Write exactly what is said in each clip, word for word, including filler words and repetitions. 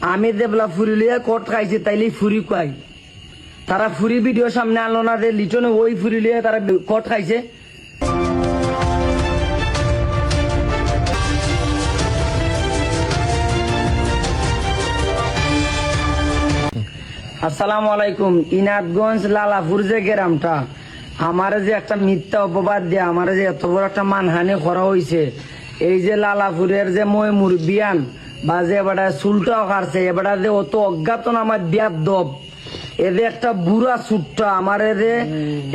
আমি যেবলা ফুরি লইয়া কট খাইছি, তাইলে ফুরি কই? তারা ফুরি ভিডিও সামনে আনলো না যে লিটনে ওই ফুরি লইয়া তারা বি-, কট খাইছে। আসসালামু আলাইকুম। ইনাদগঞ্জ লালাপুর যে গ্রামটা, আমারে যে একটা মিথ্যা অপবাদ দিয়া আমারে যে এত বড় একটা মানহানি করা হইছে, এই যে লালাপুরের যে ময় মুরব্বিয়ান বা যে এবারে চুলটাও কাটছে, এবারে যে অত অজ্ঞাতনামা বিয়াদব, এ যে একটা বুড়া সুট্টা আমারে যে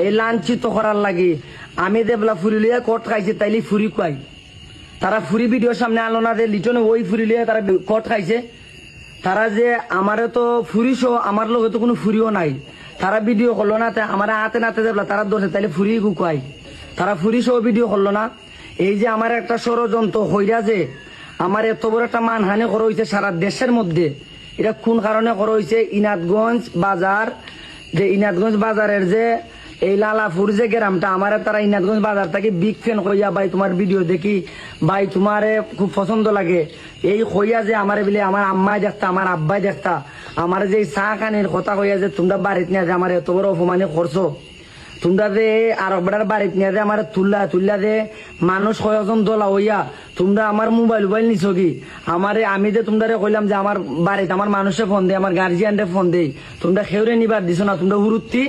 এই লাঞ্ছিত করার লাগি, আমি যেবলা ফুরি লইয়া কট খাইছি, তাইলে ফুরি কই? তারা ফুরি ভিডিও সামনে আনলো না যে লিটনে ওই ফুরি লইয়া তারা বি-, কট খাইছে। তারা যে আমারে তো ফুরি সহ আমার লগে তো কোনো ফুরিও নাই, তারা ভিডিও করলো না, তে আমারে আতে নাতে যেবলা তারা ধরছে, তাইলে ফুরি গু কই? তারা ফুরি সহ ভিডিও করলো না। এই যে আমার একটা ষড়যন্ত্র কইরা যে আমার এত বড় একটা মানহানি করা হইছে সারা দেশের মধ্যে, এটা কোন কারণে করা হইছে? ইনাদগঞ্জ বাজার, যে ইনাদগঞ্জ বাজারের যে এই লালাপুর যে গ্রামটা, আমারে তারা ইনাদগঞ্জ বাজার থাকি বিগ ফ্যান কইয়া, "ভাই, তোমার ভিডিও দেখি, ভাই, তোমারে খুব পছন্দ লাগে," এই কইয়া যে আমারে বলে আমার আম্মায় দেখতা, আমার আব্বায় দেখতা, আমারে যে এই চা খানির কথা কইয়া যে তোমরা বাড়িত নিয়া যে আমার এত বড় অপমানি করছো, তোমরা যে আর বেটার বাড়িত নিয়া যে আমারে তুললা, তুললা যে মানুষ কয়জন দলা হইয়া তোমরা আমার মোবাইল উবাইল নিছো কি? আমারে, আমি যে তোমরারে কইলাম যে আমার বাড়িত আমার মানুষে ফোন দেয়, আমার গার্জিয়ানরে ফোন দেই, তোমরা কেউরে নিবার দিছো না, তোমরা হুরুত্তি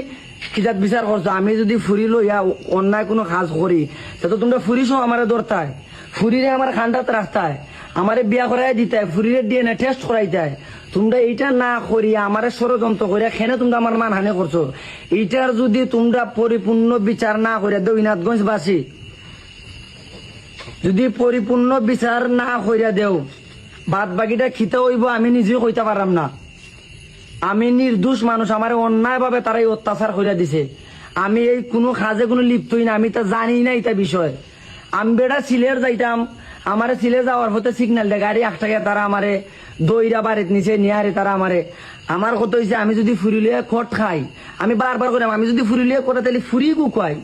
কিজাত বিচার করছো? আমি যদি ফুরি লইয়া অন্যায় কোনো কাজ করি, তে তো তোমরা ফুরি সহ আমারে ধরতায়, ফুরিরে আমার খান্ডাত রাখতায়, আমারে বিয়া করাই দিতায়, ফুরিরে ডিএনএ টেস্ট করাইতায়। তোমরা এইটা না করিয়া আমারে ষড়যন্ত্র করিয়া কেনে তোমরা আমার মানহানি করছো? এইটার যদি তোমরা পরিপূর্ণ বিচার না করিয়া দেও, ইনাদগঞ্জবাসী যদি পরিপূর্ণ বিচার না করিয়া দেও, বাদ বাকিটা কিতা হইব আমি নিজেও কইতে পারলাম না। আমি নির্দোষ মানুষ, আমারে অন্যায়ভাবে তারাই অত্যাচার করিয়া দিছে। আমি এই কোনো কাজে কোনো লিপ্তই না, আমি তা জানি না এটা বিষয়। আমি বেটা সিলেট যাইতাম, আমারে সিলেট যাওয়ার পথে সিগন্যাল দেয়, গাড়ি আটকাইয়া তারা আমারে দইরা বাড়িত নিছে, নিয়ারে তারা আমারে। আমার কথা হইছে, আমি যদি ফুরি লইয়া কট খাই, আমি বারবার কইলাম, আমি যদি ফুরি লইয়া কট খাই, তাহলে ফুরি গু কই?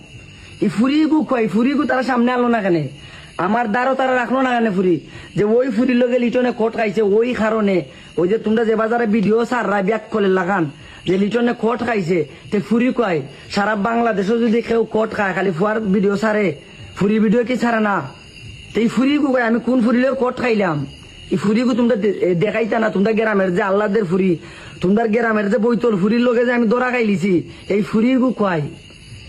এই ফুরি গু কই? ফুরি গু তারা সামনে আনলো না কেনে? আমার দ্বারও তারা রাখলো না কেনে ফুরি? যে ওই ফুরির লগে লিটনে কট খাইছে, ওই কারণে ওই যে তোমরা যে বাজারে ভিডিও ছাড়রা ব্যাক কলের লাগান, যে লিটনে কট খাইছে, তে ফুরি কই? সারা বাংলাদেশও যদি কেউ কট খায়, খালি ফুয়ার ভিডিও ছাড়ে, ফুরি ভিডিও কি ছাড়ে না? তে এই ফুরি গু কই? আমি কোন ফুরির লগে কট খাইলাম? এই ফুরি গু তোমরা দে-, এ, দেখাইতা না? তোমরা গ্রামের যে আল্লাদের ফুরি, তোমরা গ্রামের যে বৈতল ফুরির লগে যে আমি ধরা খাইলিছি, এই ফুরি গু কই?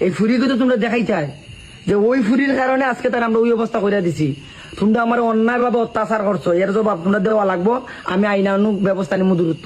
এই ফুরি গু তো তোমরা দেখাইতায় যে ওই ফুরির কারণে আজকে তার আমরা ওই অবস্থা করিয়া দিছি। তোমরা আমার অন্যায়ভাবে অত্যাচার করছো, এর জবাব তোমরা দেওয়া লাগবো। আমি আইনানুগ ব্যবস্থা নিমু দ্রুত।